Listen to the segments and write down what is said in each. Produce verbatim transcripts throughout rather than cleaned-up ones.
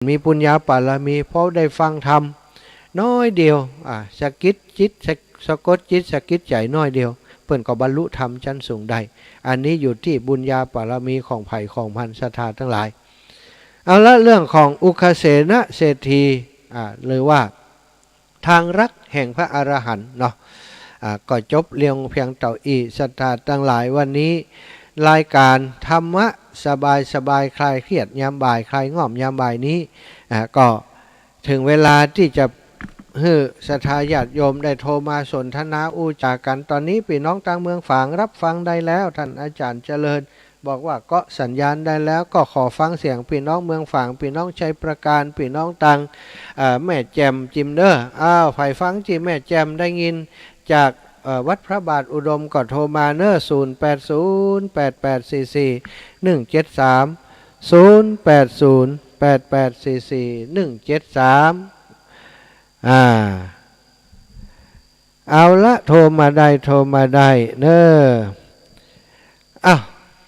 มีปุญญาบารมี พอได้ฟังธรรมน้อยเดียว อ่า สะกิดจิต สะ สะกดจิต สะกิดใจ๋น้อยเดียว เปิ้นก็บรรลุธรรมจั้นสูงได้ อันนี้อยู่ตี้บุญญาบารมีของใผของมัน ศรัทธาตังหลาย เอาละ เรื่องของอุคเสนเศรษฐี อ่า หรือว่า ทางลักแห่งพระอรหันต์เนาะ อ่า ก็จบเรื่องเพียงเต้าอี้ ศรัทธาตังหลาย วันนี้รายก๋านธรรมะสบายๆ คลายเครียดยามบ่าย คลายง่อมยามบ่ายนี้ อ่า ก็เถิงเวลาตี้จะหื้อศรัทธาญาติโยมได้โทรมาสนทนาอู้จ๋ากั๋น ต๋อนนี้ปี้น้องตางเมืองฝางรับฟังได้แล้ว ต้านอาจ๋ารย์เจริญ บอกว่าเกาะสัญญาณได้แล้ว ก็ขอฟังเสียงปี้น้องเมืองฝาง ปี้น้องชัยปราการ ปี้น้องตาง เอ่อ แม่แจ่มจิมเน้อ อ้าว ใผฟังตี้แม่แจ่มได้ยินจาก เอ่อ วัดพระบาทอุดมก็โทรมาเน้อ ศูนย์แปดศูนย์ แปดแปดสี่สี่ หนึ่งเจ็ดสาม ศูนย์แปดศูนย์ แปดแปดสี่สี่ หนึ่งเจ็ดสาม อ่า เอาละ โทรมาได้ โทรมาได้เน้อ อ้าว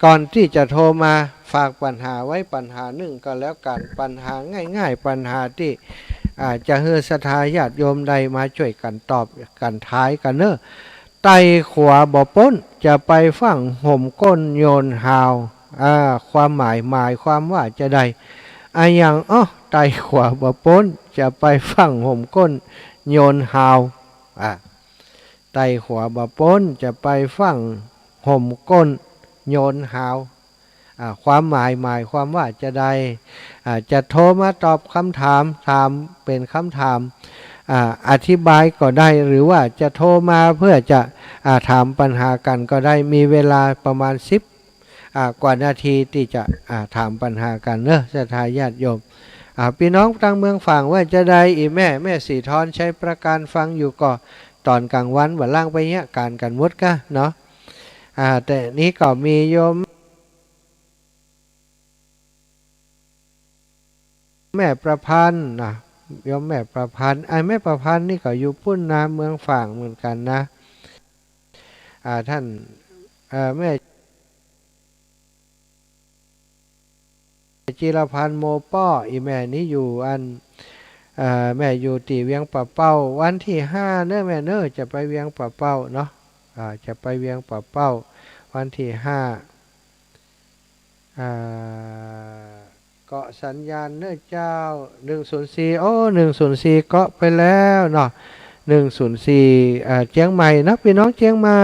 ก่อนตี้จะโทรมา ฝากปัญหาไว้ปัญหานึ่งก็แล้วกั๋น ปัญหาง่ายๆ ปัญหาตี้ อ่า จะหื้อศรัทธาญาติโยมได้มาจ้วยกั๋นตอบกั๋นทายกั๋นเน้อ ไต่ขวาบ่ป๊น จะไปฟั่งห่มก้นโยนฮาว อ่า ความหมาย หมายความว่าจาใด อะหยังอ้อ ไต่ขวาบ่ป๊น จะไปฟั่งห่มก้นโยนฮาว อ่า ไต่ขวาบ่ป๊น จะไปฟั่งห่มก้นโยนฮาว อ่า ความหมาย หมายความว่าจาใด อ่า จะโทรมาตอบกำถาม ถามเป๋นกำถาม อ่า อธิบายก็ได้ หรือว่าจะโทรมาเพื่อจะ อ่า ถามปัญหากั๋นก็ได้ มีเวลาประมาณสิบ อ่า กว่านาทีตี้จะ อ่า ถามปัญหากั๋นเน้อ ศรัทธาญาติโยม อ่า ปี้น้องตางเมืองฝางว่าจาใด อี่แม่ แม่สีทร ชัยปราการ ฟังอยู่ก่อ ต๋อนก๋างวันบ่าล่างไปเฮียก๋านกั๋นหมดก้าเนาะ อ่า แต่นี้ก็มีโยมแม่ประพันธ์นะ โยมแม่ประพันธ์ ไอ้แม่ประพันธ์นี่ก็อยู่ปู๊นนา เมืองฝางเหมือนกั๋นนะ อ่า ต้าน เอ่อ แม่ จิรพันธ์ โมป้อ อี่แม่นี้อยู่อัน เอ่อ แม่อยู่ตี้เวียงป่าเป้า วันตี้ห้าเน้อแม่เน้อ จะไปเวียงป่าเป้าเนาะ อ่า จะไปเวียงป่าเป้า วันตี้ห้า อ่า เกาะสัญญาณเน้อเจ้า หนึ่งศูนย์สี่ โอ้ หนึ่งศูนย์สี่ เกาะไปแล้วเนาะ หนึ่งศูนย์สี่ อ่า เจียงใหม่เนาะ ปี้น้องเจียงใหม่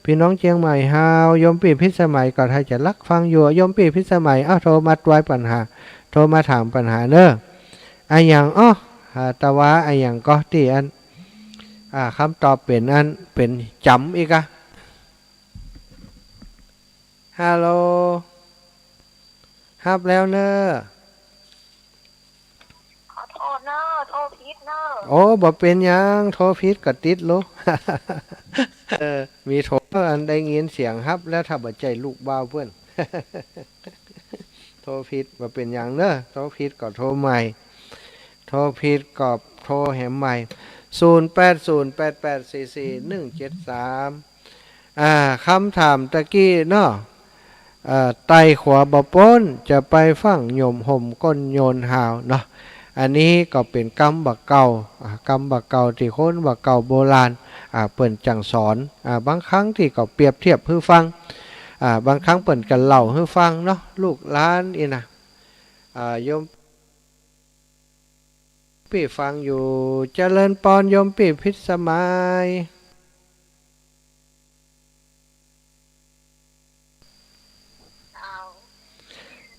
ปี้น้องเจียงใหม่ฮาว โยมปี้พิสมัยก็ถ้าจะลักฟังอยู่ โยมปี้พิสมัย อ้าว โทรมาตวยปัญหา โทรมาถามปัญหาเน้อ อะหยังอ้อ อ่า ตะวาอะหยังก็ตี้อัน อ่า กำตอบเป๋นอัน เป๋นจ๋ำอีกอะ ฮัลโหล ฮับแล้วเน้อ ขอโทษเน้อ โทรผิดเน้อ โอ้ บ่เป๋นหยัง โทรผิดก็ติดโลด เออ มีโทรอันได้ยินเสียงฮับแล้ว ถ้าบ่ใจ้ลูกบ่าวเปิ้น โทรผิดบ่เป๋นหยังเน้อ โทรผิดก็โทรใหม่ โทรผิดก็โทรแหมใหม่ ศูนย์แปดศูนย์ แปดแปดสี่สี่ หนึ่งเจ็ดสาม อ่า กำถามตะกี้เนาะ เอ่อ ไต่ขวาบ่ป๊น จะไปฟั่งโยนห่มก้นโยนฮาวเนาะ อันนี้ก็เป๋นกำบ่าเก่า อ่า กำบ่าเก่าตี้คนบ่าเก่าโบราณ อ่า เปิ้นจั้งสอน อ่า บางครั้งตี้ก็เปรียบเทียบหื้อฟัง อ่า บางครั้งเปิ้นก็เล่าหื้อฟังเนาะ ลูกหลานอี้นะ อ่า โยม ปี้ฟังอยู่ เจริญปอน โยมปี้พิสมัย เจ้า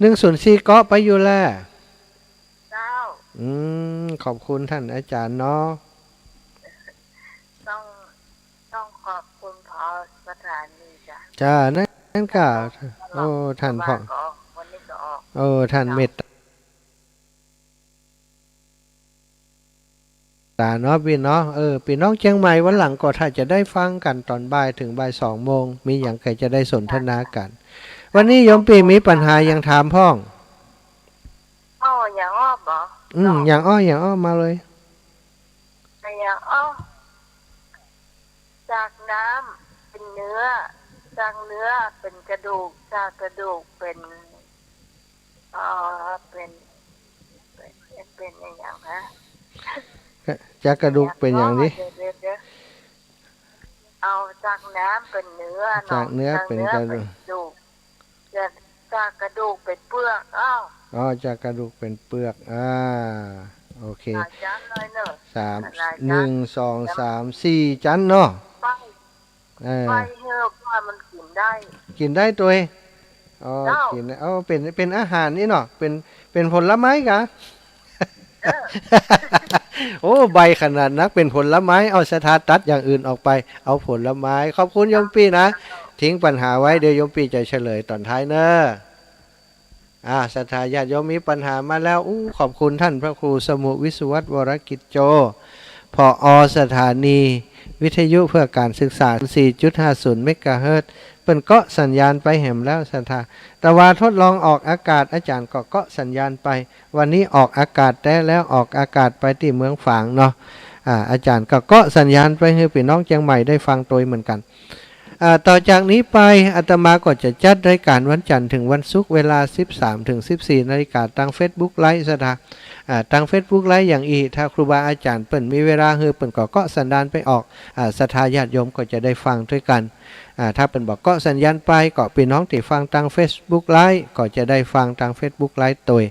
หนึ่งศูนย์สี่ เกาะไปอยู่แล เจ้า อืม ขอบคุณต้านอาจ๋ารย์เนาะ ต้อง ต้องขอบคุณ ผอ สถานีจ้ะ จ้า นั้นก็ เจ้า โอ้ ต้านผอ วันนี้ก็ออก โอ้ ต้านเมตตา ตาเนาะปี้เนาะ เออ ปี้น้องเจียงใหม่วันหลังก็ถ้าจะได้ฟังกั๋นต๋อนบ่ายเถิงบ่ายสองโมง มีหยังก็จะได้สนทนากั๋น วันนี้โยมปี้มีปัญหาหยังถามพ่อง อ้อ อย่างอ้อบ่ อืม อย่างอ้อ อย่างอ้อ มาเลย อย่างอ้อ จากน้ำเป็นเนื้อ จากเนื้อเป็นกระดูก จากกระดูกเป็น เอ่อ เป็น เป๋ เป๋นอะหยังฮะ จากกระดูกเป๋นหยังดิ เดี๋ยวๆๆ เอาจากน้ำเป๋นเนื้อเนาะ จากเนื้อเป๋นกระดูก จากเนื้อเป๋นกระดูก จาก จากกระดูกเป๋นเปือก อ้าว อ๋อ จากกระดูกเป๋นเปือก อ่า โอเค หลายจั๊นเลยเนาะ สาม หลายจั๊น หนึ่ง สอง สาม สี่จั๊นเนาะ ไป เออ ไปเถอะ ว่ามันกิ๋นได้ กิ๋นได้ตวย อ๋อ เจ้า กิ๋นได้ เอา เป๋น เป๋นอาหารนี่เนาะ เป๋น เป๋นผลไม้กะ เออ โอ้ ใบ้ขนาดนัก เป๋นผลไม้ เอาศรัทธาตัดอย่างอื่นออกไป เอาผลไม้ ขอบคุณโยมปี้นะ ทิ้งปัญหาไว้ เดี๋ยวโยมปี้จะเฉลยต๋อนท้ายเนาะ อ่า ศรัทธาญาติโยมมีปัญหามาแล้ว อู้ ขอบคุณท่านพระครูสมุห์ วิศวัตร วรกิจโจ ผอ.สถานีวิทยุเพื่อการศึกษา สี่จุดห้าศูนย์เมกะเฮิรตซ์ เปิ้นเกาะสัญญาณไปแหมแล้วศรัทธา แต่ว่าทดลองออกอากาศ อาจ๋ารย์ก็เกาะสัญญาณไป วันนี้ออกอากาศแต๊แล้ว ออกอากาศไปตี้เมืองฝางเนาะ อ่า อาจ๋ารย์ก็เกาะสัญญาณไปหื้อปี้น้องเจียงใหม่ได้ฟังตวยเหมือนกั๋น อ่า ต่อจากนี้ไปอาตมาก็จะจัดรายการวันจันทร์เถิงวันศุกร์ เวลาสิบสามเถิงสิบสี่นาฬิกา ตางเฟซบุ๊กไลฟ์ศรัทธา อ่า ตางเฟซบุ๊กไลฟ์อย่างอี้ ถ้าครูบาอาจ๋ารย์เปิ้นมีเวลาหื้อ เปิ้นก็เกาะสัญญาณไปออก อ่า ศรัทธาญาติโยมก็จะได้ฟังตวยกั๋น อ่า ถ้าเปิ้นบ่เกาะสัญญาณไป ก็ปี้น้องตี้ฟังตางเฟซบุ๊กไลฟ์ก็จะได้ฟังตางเฟซบุ๊กไลฟ์ตวย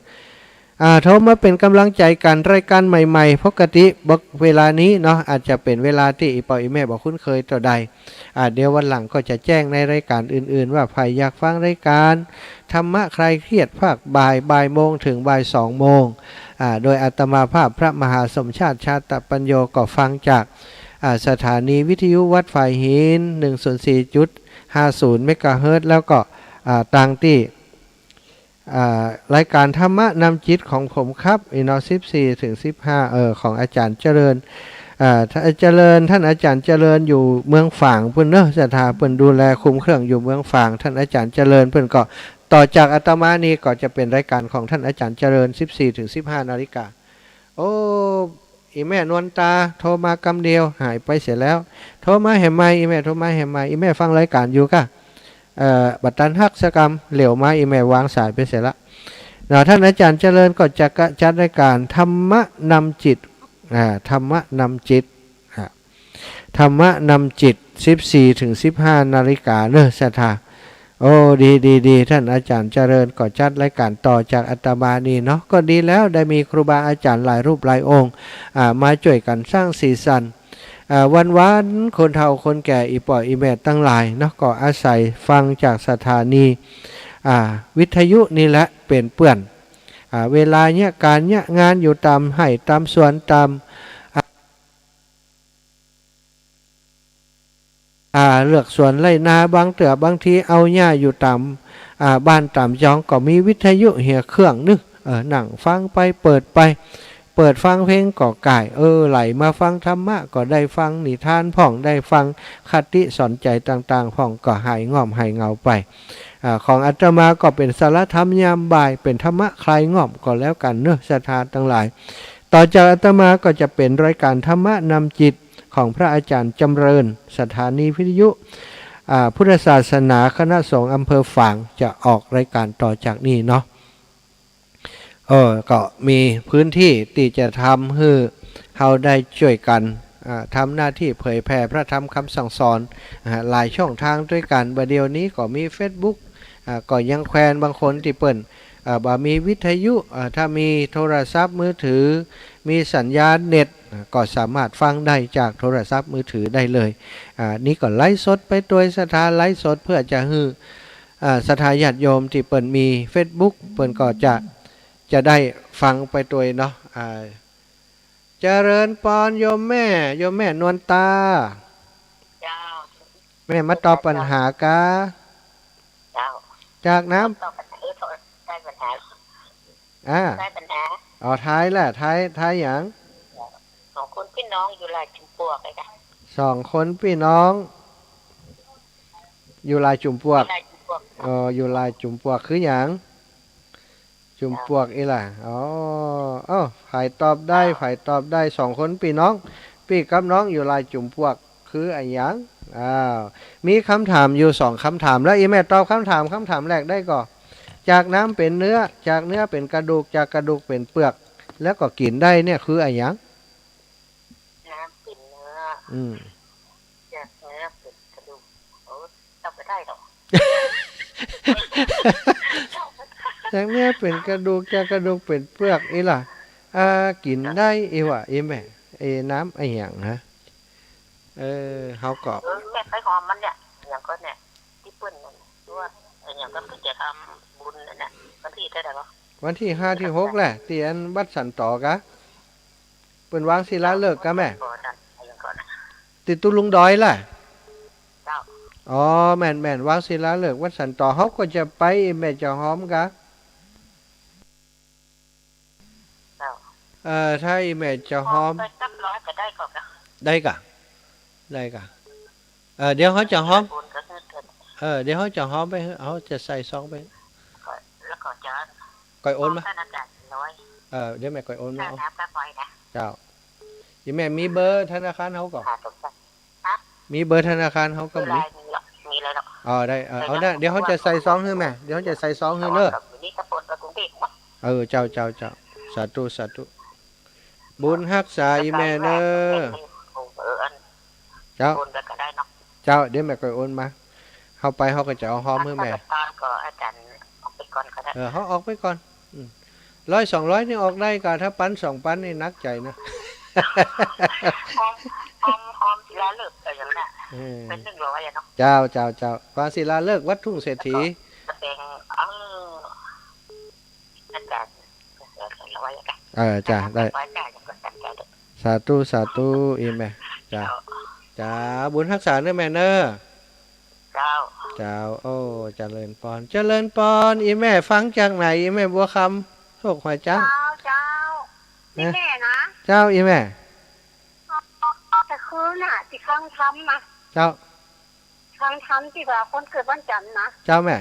อ่า โทรมาเป๋นก๋ำลังใจ๋กั๋น รายการใหม่ๆ ปกติบ่ เวลานี้เนาะ อาจจะเป๋นเวลาตี้อี่ป้ออี่แม่บ่คุ้นเคยเต้าใด อ่า เดี๋ยววันหลังก็จะแจ้งในรายการอื่นๆ ว่าใผอยากฟังรายการธรรมะคลายเครียดภาคบ่าย บ่ายโมงเถิงบ่ายสองโมง อ่า โดยอาตมาภาพพระมหาสมชาติ ชาตปัญโญ ก็ฟังจาก อ่า สถานีวิทยุวัดฝายหิน หนึ่งศูนย์สี่จุดห้าศูนย์เมกะเฮิรตซ์ แล้วก็ อ่า ตางตี้ อ่า รายการธรรมะนำจิตของผมครับ อี้เนาะ สิบสี่เถิงสิบห้า เออ ของอาจ๋ารย์เจริญ อ่า ท่านเจริญ ท่านอาจ๋ารย์เจริญอยู่เมืองฝางปู๊นเนาะศรัทธา เปิ้นดูแลคุมเครื่องอยู่เมืองฝาง ท่านอาจ๋ารย์เจริญเปิ้นก็ ต่อจากอาตมานี่ก็จะเป๋นรายการของท่านอาจ๋ารย์เจริญ สิบสี่เถิงสิบห้านาฬิกา โอ้ อี่แม่นวลตาโทรมากำเดียวหายไปเสียแล้ว โทรมาแหมใหม่ อี่แม่โทรมาแหมใหม่ อี่แม่ฟังรายการอยู่ก่ะ เอ่อ บ่ตันฮักสักกำ เหลียวมาอี่แม่วางสายไปเสียละเนาะ ท่านอาจ๋ารย์เจริญก็จะกะจัดรายการธรรมะนำจิต อ่า ธรรมะนำจิต อ่า ธรรมะนำจิต สิบสี่เถิงสิบห้านาฬิกาเนาะศรัทธา โอ้ ดี ดี ดี ท่านอาจ๋ารย์เจริญก็จัดรายการต่อจากอาตมานี่เนาะ ก็ดีแล้ว ได้มีครูบาอาจ๋ารย์หลายรูปหลายองค์ อ่า มาจ้วยกั๋นสร้างสีสัน อ่า วันๆ คนเฒ่าคนแก่ อี่ป้ออี่แม่ตังหลายเนาะ ก็อาศัยฟังจากสถานี อ่า วิทยุนี่แหละเป๋นเปื้อน อ่า เวลาเยียะก๋านเยียะงานอยู่ต๋ามไฮ่ต๋ามสวนต๋าม อ่า อ่า เฮือกสวนไฮ่นา บางเตื้อบางทีเอาหญ้าอยู่ต๋าม อ่า บ้านต๋ามจองก็มีวิทยุเหียเครื่องนึ่ง เออ นั่งฟังไป เปิดไป เปิดฟังเพลงก็ก่าย เออ ไหลมาฟังธรรมะก็ได้ฟังนิทานพ่อง ได้ฟังคติสอนใจ๋ต่างๆ พ่อง ก็หายง่อมหายเหงาไป อ่า ของอาตมาก็เป๋นสาระธรรมยามบ่าย เป๋นธรรมะคลายง่อมก็แล้วกั๋นเนาะศรัทธาตังหลาย ต่อจากอาตมาก็จะเป๋นรายการธรรมะนำจิตของพระอาจ๋ารย์จำเริญ สถานีวิทยุ อ่า พุทธศาสนาคณะสงฆ์อำเภอฝาง จะออกรายการต่อจากนี่เนาะ เออ ก็มีพื้นตี้ตี้จะทำหื้อเฮาได้จ้วยกั๋น อ่า ทำหน้าตี้เผยแผ่พระธรรมคำสั่งสอน อ่า หลายช่องตางตวยกั๋น บ่าเดี่ยวนี้ก็มีเฟซบุ๊ก อ่า ก็ยังแควนบางคนตี้เปิ้น อ่า บ่มีวิทยุ อ่า ถ้ามีโทรศัพท์มือถือ มีสัญญาณเน็ต อ่า ก็สามารถฟังได้จากโทรศัพท์มือถือได้เลย อ่า นี่ก็ไลฟ์สดไปตวยศรัทธา ไลฟ์สดเพื่อจะหื้อ อ่า ศรัทธาญาติโยมตี้เปิ้นมีเฟซบุ๊ก เปิ้นก็จะ จะได้ฟังไปตวยเนาะ อ่า เจริญปอนโยมแม่ โยมแม่นวลตา เจ้า แม่มาตอบปัญหาก่า เจ้า จากน้ำ ตอบปัญหา เออ ได้ปัญหา อ่า ได้ปัญหา อ๋อ ทายแหละ ทาย ทายหยัง สองคนปี้น้องอยู่ลายจุมปวกเลยค่ะ สองคนปี้น้อง อยู่ลายจุมปวก อยู่ลายจุมปวก อ๋อ อยู่ลายจุมปวกคือหยัง จุมปวกอี้ล่ะ อ๋อ เอ้า ใผตอบได้ เจ้า ใผตอบได้ สองคนปี้น้อง ปี้กับน้องอยู่ลายจุมปวก คืออะหยัง อ้าว มีกำถามอยู่สองกำถาม แล้วอี่แม่ตอบกำถาม กำถามแรกได้ก่อ จากน้ำเป๋นเนื้อ จากเนื้อเป๋นกระดูก จากกระดูกเป๋นเปือก แล้วก็กิ๋นได้เนี่ยคืออะหยัง น้ำเป๋นเนื้อ อืม จากเนื้อเป๋นกระดูก โอ้ เจ้าบ่ได้ดอก จากเนื้อเป๋นกระดูก จากกระดูกเป๋นเปื้อก อี้ล่ะ อ่า กิ๋นได้ อี้หว่า อี้แม่ ไอ้น้ำอะหยังฮะ เออ เฮาก็ เออ แม่ไปหอมมันเนี่ย อะหยังก็เนี่ย ตี้เปิ้นนั่น ว่าอะหยังก็เปิ้นจะทำบุญนั่นน่ะ วันตี้เท่าใด๋วะ วันตี้ห้าตี้หกแหละ ตี้อันวัดสันต๋อกะ เปิ้นวางศิลาฤกษ์กะแม่ ตี้ตุ๊ลุงดอยล่ะ เจ้า อ๋อ แม่นๆ วางศิลาฤกษ์วัดสันต๋อ เฮาก็จะไป แม่จะหอมกะ เจ้า เอ่อ ถ้าอี้แม่จะหอม ไปกับร้อยก็ได้ก็กะ ได้กะ ได้กะ เอ่อ เดี๋ยวเฮาจะหอม โอนก็คือเกิน เออ เดี๋ยวเฮาจะหอมไป เฮาจะใส่ซองไป ก็ แล้วก็จะ ก้อยโอนมา ธนาคารร้อย เออ เดี๋ยวแม่ก้อยโอนมา ค่า เอา น้ำค่าไฟนะ เจ้า อี้แม่มีเบอร์ธนาคารเฮาก่อ ค่ะ สงสัย ฮะ มีเบอร์ธนาคารเฮาก่อ เบอร์ไลน์มีหรอ มีเลยหรอ อ๋อ ได้ เออ เอานะ เดี๋ยวเฮาจะใส่ซองหื้อแม่ เดี๋ยวเฮาจะใส่ซองหื้อเน้อ นี่ก็โอนไปกรุงเทพฯ เออ เจ้า เจ้า เจ้า สาธุ สาธุ บุญฮักษาอี้แม่เน้อ เออ อัน เจ้า โอนไปก็ได้เนาะ เจ้า เดี๋ยวแม่ก้อยโอนมา เฮาไปเฮาก็จะเอาหอมหื้อแม่ ตอนก็อาจารย์ออกไปก่อนก็ได้ เออ เฮาออกไปก่อน อืม ร้อยสองร้อยนี่ออกได้กะ ถ้าปันสองปันนี่หนักใจ๋นะ หอม หอม หอมศิลาฤกษ์อะไรอย่างเงี้ย เออ เป๋นหนึ่งร้อยอะเนาะ เจ้า เจ้า เจ้า วางศิลาฤกษ์วัดทุ่งเศรษฐี แล้วก็แบ่ง เออ อาจารย์ เออ เออ เจ้า ได้ สาธุ สาธุ อี้แม่ เจ้า เจ้า เจ้า บุญฮักษาเน้อแม่เน้อ เจ้า เจ้า โอ้ เจริญปอน เจริญปอน อี้แม่ฟังจากไหน อี้แม่บัวคำ โชคหัวจันทน์ เจ้า เจ้า นะ อี้แม่นะ เจ้า อี้แม่ แต่คืนน่ะ ตี้ฟังธรรมนะ เจ้า ฟังธรรมตี้ว่าคนเกิดวันจันทร์นะ เจ้าแม่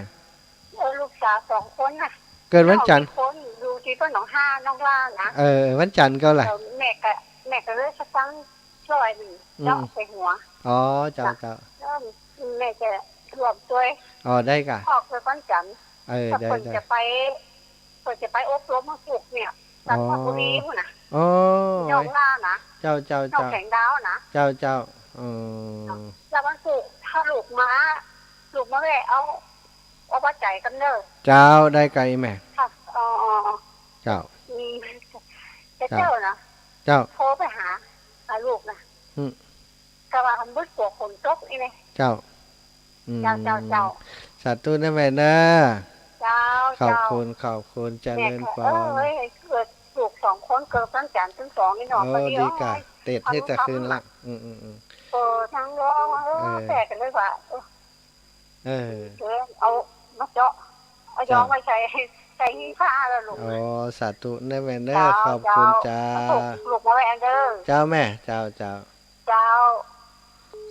เออ ลูกสาวสองคนน่ะ เกิดวันจันทร์ สองคน อยู่ตี้บ้านหนองฮา หนองลานะ เออ วันจันทร์ก็แหละ เออ แม่ก็ แม่ก็เลยจะฟังช่วยหนึ่ง อืม เจาะใส่หัว อ๋อ เจ้า เจ้า แล้วแม่จะรวมด้วย อ๋อ ได้กะ พ่อเกิดวันจันทร์ เออ ถ้า ได้ เปิ้น ได้ จะไป เปิ้นจะไปอบรมวันศุกร์เนี่ย อ๋อ สันทบุรีพู้นน่ะ อ๋อ หนองลานะ เจ้า เจ้า เจ้า หนองแขงดาวนะ เจ้า เจ้า อืม แล้ววันศุกร์ถ้าลูกมา ลูกมาแวะเอา เอาปัจจัยกำเนิด เจ้า ได้กะอี้แม่ ค่ะ อ๋อ อ๋อ อ๋อ เจ้า อืม เจ้า เจ้า เจ้านะ เจ้า โทรไปหา หาลูกนะ อืม กะว่ามันบึดกั๋วฝนตกอี้แม่ เจ้า อืม เจ้า เจ้า เจ้า สาธุนะแม่เน้อ เจ้า ขอบคุณ เจ้า ขอบคุณ เจริญปอน แม่ก็ เออ เอ้ย เกิดลูกสองคน เกิดวันจันทร์ตึงสองนี่เนาะ โอ้ พอดี ดีกะ โอ้ย เต็ดหื้อแต่คืนละ อืม อืม อืม เออ ทั้งร้อง เออ เออ แปลกกันเลยว่า เออ เออ เออ เอามาเจาะ เอายอง เจ้า ไว้ใส่ ใส่หิ้งผ้าแล้วลูก อ๋อ สาธุนะแม่เน้อ เจ้า ขอบคุณ เจ้า เจ้า ลูกมาไว้อันเด้อ เจ้าแม่ เจ้า เจ้า เจ้า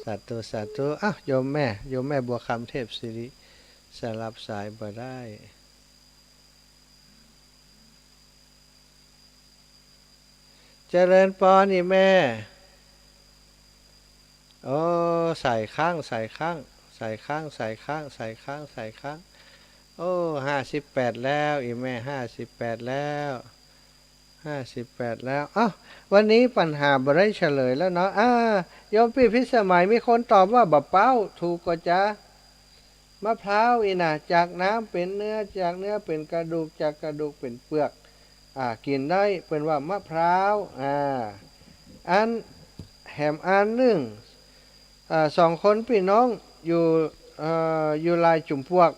สาธุ สาธุ อ้าว โยมแม่ โยมแม่บัวคำเทพศิริ สลับสายบ่ได้ เจริญปอน อี้แม่ โอ้ สายค้าง สายค้าง สายค้าง สายค้าง สายค้าง สายค้าง โอ้ ห้าสิบแปดแล้ว อี้แม่ ห้าสิบแปดแล้ว ห้าสิบแปดแล้ว เอ้า วันนี้ปัญหาบ่ได้เฉลยแล้วเนาะ อ่า โยมปี้พิสมัย มีคนตอบว่าบ่าป๊าว ถูกก่อจ๊ะ มะพร้าวอี้น่ะ จากน้ำเป๋นเนื้อ จากเนื้อเป๋นกระดูก จากกระดูกเป๋นเปื้อก อ่า กิ๋นได้ เปิ้นว่ามะพร้าว อ่า อัน แหมอันนึ่ง อ่า สองคนปี้น้องอยู่ เอ่อ อยู่ลายจุมปวก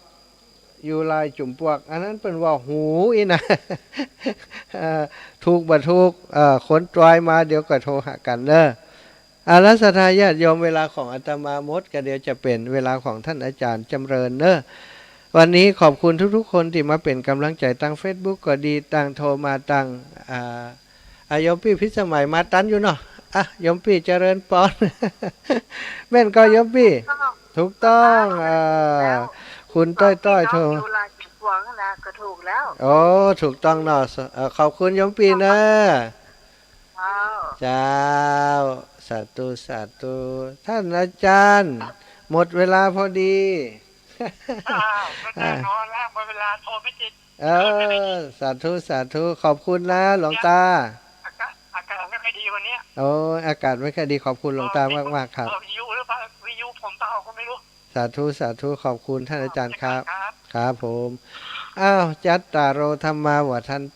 อยู่ลายจุมปวก อันนั้นเปิ้นว่าหูอี้น่ะ เอ่อ ถูกบ่ถูก เอ่อ คนตวยมาเดี๋ยวก็โทรหากั๋นเน้อ อา ศรัทธาญาติโยม เวลาของอาตมาหมด ก็เดี๋ยวจะเป๋นเวลาของท่านอาจารย์จำเริญเน้อ วันนี้ขอบคุณทุกๆ คนตี้มาเป๋นก๋ำลังใจ๋ตางเฟซบุ๊กก็ดี ตางโทรมาตาง อ่า อ่ะ โยมปี้พิสมัยมาตันอยู่เนาะ อ่ะ โยมปี้เจริญปอน แม่นก่อโยมปี้ ถูกต้อง อ่า คุณต้อยๆ โทร อยู่ลายจุมปวกนั่นแหละ ก็ถูกแล้ว โอ้ ถูกต้องเนาะ เอ่อ ขอบคุณโยมปี้เน้อ เจ้า เจ้า สาธุ สาธุ ท่านอาจารย์ หมดเวลาพอดี อ้าว ไม่ได้นอนแล้ว หมดเวลา โทรไม่ติด เออ สาธุ สาธุ ขอบคุณนะหลวงตา อากาศ อากาศไม่ค่อยดีวันเนี้ย โอ้ อากาศไม่ค่อยดี ขอบคุณหลวงตามากๆ ครับ เออ วิทยุหรือเปล่า วิทยุผมเปล่าก็ไม่รู้ สาธุ สาธุ ขอบคุณท่านอาจารย์ครับ ครับ ครับผม อ้าว จัตตาโร ธัมมา วัฑฒันติ